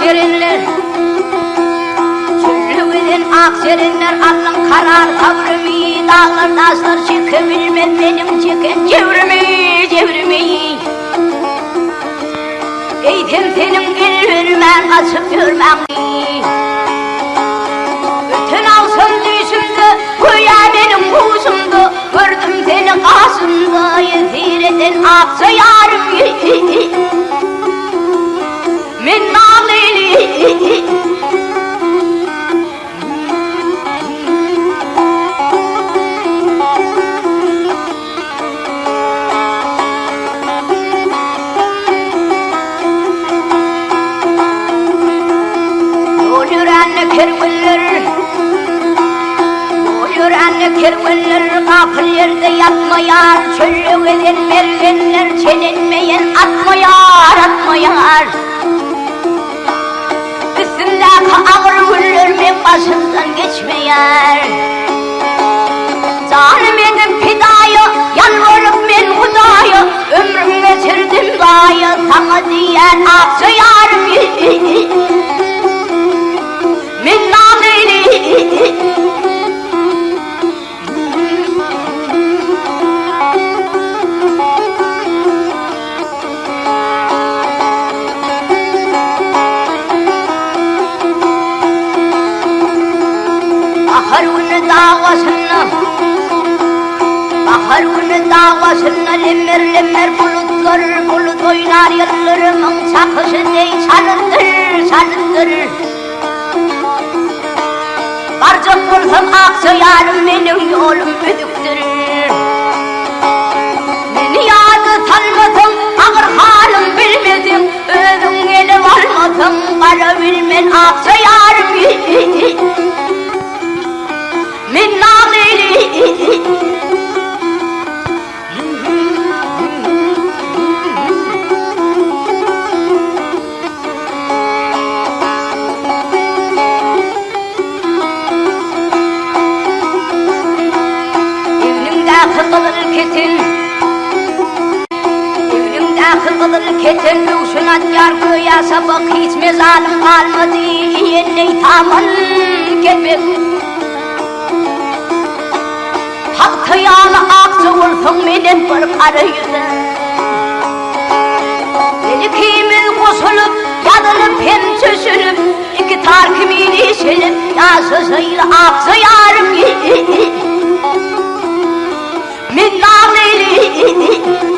jerenler Çölde gezen ak jerenler Aldyň karar sabrymy Daglar daşlar çeke bilmez Meniň çeken jebrimi jebrimi Eýsem seniň el bermän gaçyp ýörmäňmi Öten agşam düýşümde Göýä meniň huşumda Gördüm seni gaşymda Ýesir eden akja ýarym Men naglyly Ýol ýörände kerwenler, Ýol ýörände kerwenler Gapyl ýerde ýatmaýar, Çölde gezen mergenler Çenenmeýen atmaýar, atmaýar. Üstümdäki agyr günler meň başymdan geçmeýär. Janym edip pidaýa, ýalbaryp men Hudaýa, Ömrüm geçirdim zaýa, saňa diýýän akja ýarym Men nalyly. Bahar güni dag başynda, Bahar güni dag başynda lemmer-lemmer bulutlar, bulut oýnar ýyldyrymyň çakyşy deý çalypdyr, çalypdyr. Barjak bolsam akja ýarym meniň ýolum üzükdir. Meni ýada salmasaň, agyr halym bilmeseň, özüň gelip almasaň, gara bilmen akja ýarym. Men nalyly. Egniňdäki gyzyl keten Egniňdäki gyzyl keten öwşün atýar göýä şapak hiç mezalyň galmady iýenleý saman kepek. Pagta ýaly akja bolsaň menem bir gara ýüzüm. El ikimiz goşulyp, ýazylyp hem çöşülip, iki tar kimin işilip ýaşaşaýly akja ýarym. Men naglyly.